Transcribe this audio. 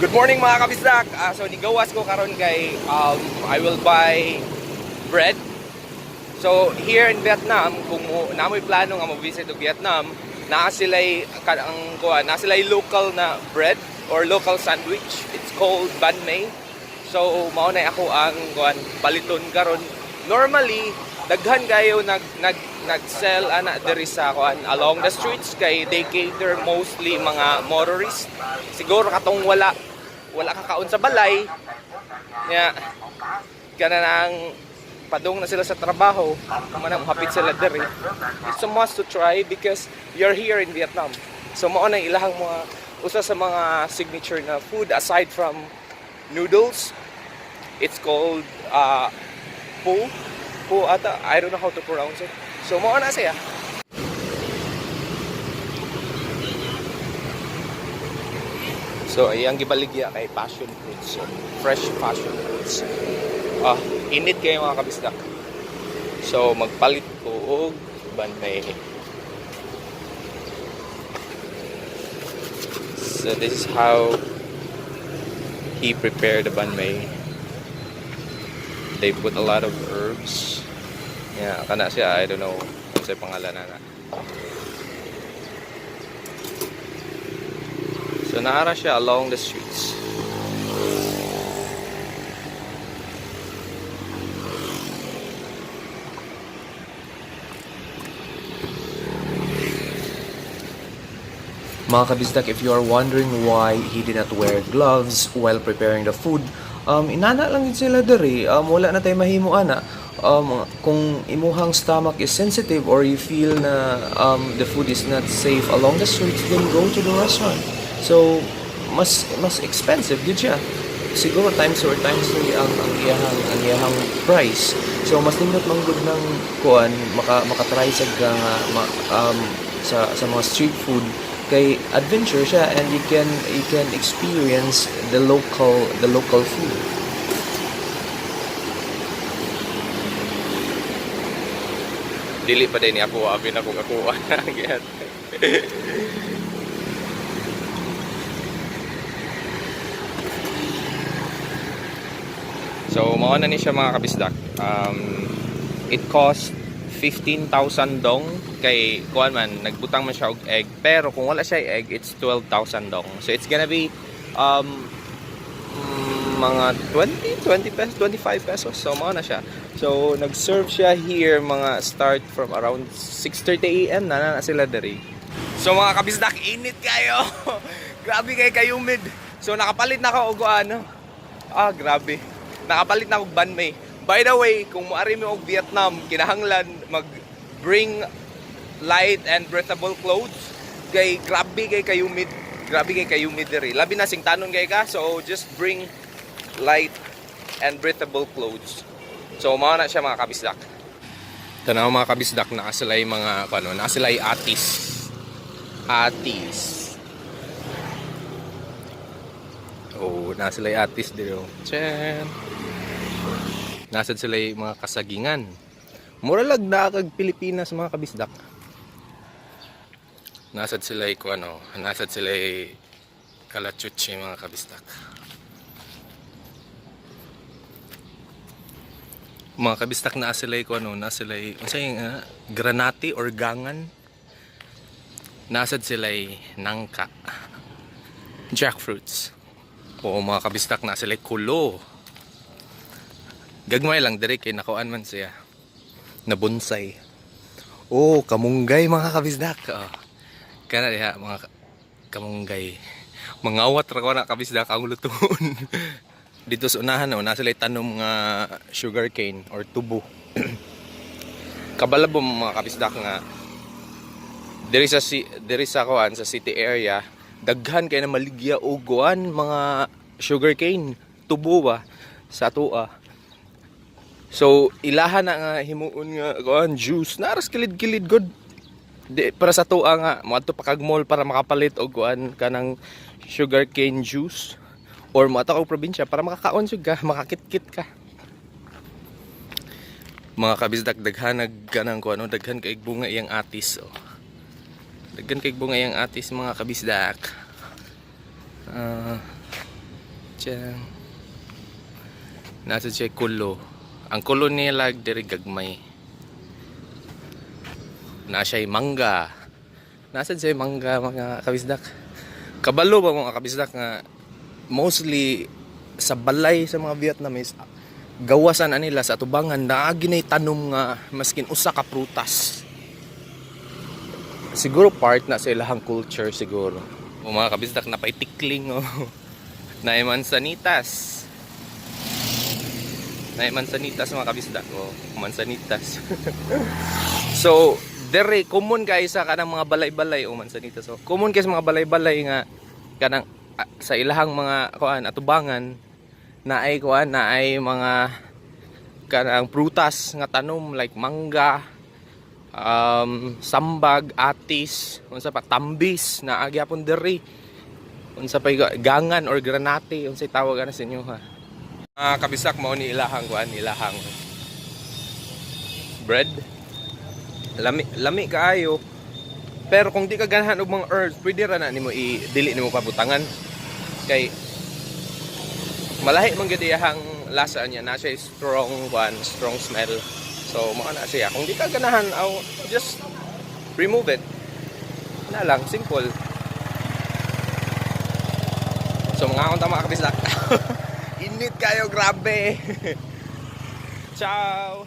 Good morning, mga kabisdak. So nigawas ko karon kay I will buy bread. So here in Vietnam, kung mo namoy plano nga mo visit og Vietnam, naa sila'y ang kuan, naa sila'y local na bread or local sandwich. It's called banh mi. So mao na ako ang kuan paliton karon. Normally daghan kayo nag nag nag-sell ana diri sa kuan along the streets kay they cater mostly mga motorists. Siguro katong wala wala kakaon sa balay nya kana nang padung na sila sa trabaho, man hapit sila diri. It's a must to try because you're here in Vietnam. So mao na ilahang mga usa sa mga signature na food aside from noodles. It's called pho. Pho ata. I don't know how to pronounce it. So mao na siya. So ay ang gibaligya kay passion fruits. So, fresh passion fruits. Ah, init kayo, mga kabisdak. So magpalit ko og banh mi. So this is how he prepared the banh mi. They put a lot of herbs. Yeah, kana siya, I don't know kung sa pangalan na. So naara siya along the streets. Mga kabisdak, if you are wondering why he did not wear gloves while preparing the food, inana lang yun sila diri. Wala na tayo mahimo ana. Kung imuhang stomach is sensitive or you feel na the food is not safe along the streets, then go to the restaurant. So, mas expensive gyud siya. Siguro times 2 or times 3 ang iyahang price. So mas nindot man gud ng kuan maka-try sa nga sa mga street food kay adventure siya and you can experience the local food. Dili pa din ako abi na kung ako. Ganyan. So mao na ni siya, mga kabisdak. It cost 15,000 dong kay kuan man nagbutang man siya og egg, pero kung wala siya egg, it's 12,000 dong. So it's gonna be mga 20 20 pesos, 25 pesos. So mao na siya. So nag-serve siya here mga start from around 6:30 AM na na sila diri. So mga kabisdak, init kayo. Grabe kay kayumid. So nakapalit na ako og ano. Ah, grabe. Nakapalit na ako og banh mi. By the way, kung moari mo og Vietnam, kinahanglan mag-bring light and breathable clothes kay grabe kay kayumid. Grabe kay kayumid diri. Labi na singtanon kay ka, so just bring light and breathable clothes. So mao na siya, mga kabisdak. Tanaw, mga kabisdak, naa sila yung mga ano, naa sila yung atis. Atis. Oh, naa sila yung atis dito. Chen. Nasa sila yung mga kasagingan. Mura lag na kag Pilipinas, mga kabisdak. Nasad sila yung ano, nasad sila yung kalachuchi, mga kabisdak. Mga kabisdak, naa sila yung ano, naa sila yung, unsa yung granati or gangan. Nasad sila yung nangka. Jackfruits. Oo, mga kabisdak, naa sila yung kulo. Gagmay lang diri kay nakuan man siya. Na bonsai. Oh, kamunggay, mga kabisdak. Oh. Kana diha mga kamunggay. Mangawat ra ko na, kabisdak, ang lutuon. Dito sa unahan, no, naa sila tanom nga sugar cane or tubo. Kabalo mo, mga kabisdak, nga diri sa kuan sa city area daghan kay na maligya og kuan mga sugar cane, tubo ba sa atoa. So ilaha na nga himuon nga kuan juice naras kilid-kilid god. Di, para sa atoa nga moadto pa kag mall para makapalit og kuan kanang sugar cane juice or moadto og probinsya para makakaon jud ka, makakitkit ka. Mga kabisdak, daghan nag kanang kuan, ano, daghan kay bunga iyang atis, oh. Daghan kay bunga iyang atis, mga kabisdak. Ah, Tiyang. Nasa siya kulo. Ang kulo nila diri gagmay. Na siya'y mangga. Nasa siya mangga, mga kabisdak. Kabalo ba, mga kabisdak, nga mostly sa balay sa mga Vietnamese, gawasan na nila sa atubangan, naagi na'y tanom nga maskin usa ka prutas. Siguro part na sa ilahang culture siguro. O, mga kabisdak, napaitikling, oh. Naay mansanitas. Naay mansanitas, mga kabisdak, oh. Mansanitas. So, dere common kay sa kanang mga balay-balay, oh, mansanitas, oh. Common kay sa mga balay-balay nga kanang sa ilahang mga kuan atubangan naay kuan, naay mga kanang prutas nga tanom like mangga, sambag, atis, unsa pa, tambis, naa gyapon diri. Unsa pa gangan or granate, unsay tawag ana sa inyo ha. Mga kabisak, mao ni ilahang kuan, ilahang bread. Lami lami kaayo. Pero kung di ka ganahan og mga herbs, pwede ra na nimo i-dili nimo pabutangan. Kay malahi man gyud iyahang lasa niya, na siya strong kuan, strong smell. So mao na siya. Kung di ka ganahan, aw, just remove it. Na lang, simple. So mga akong tama, kabisdak. Init kayo, grabe. Ciao.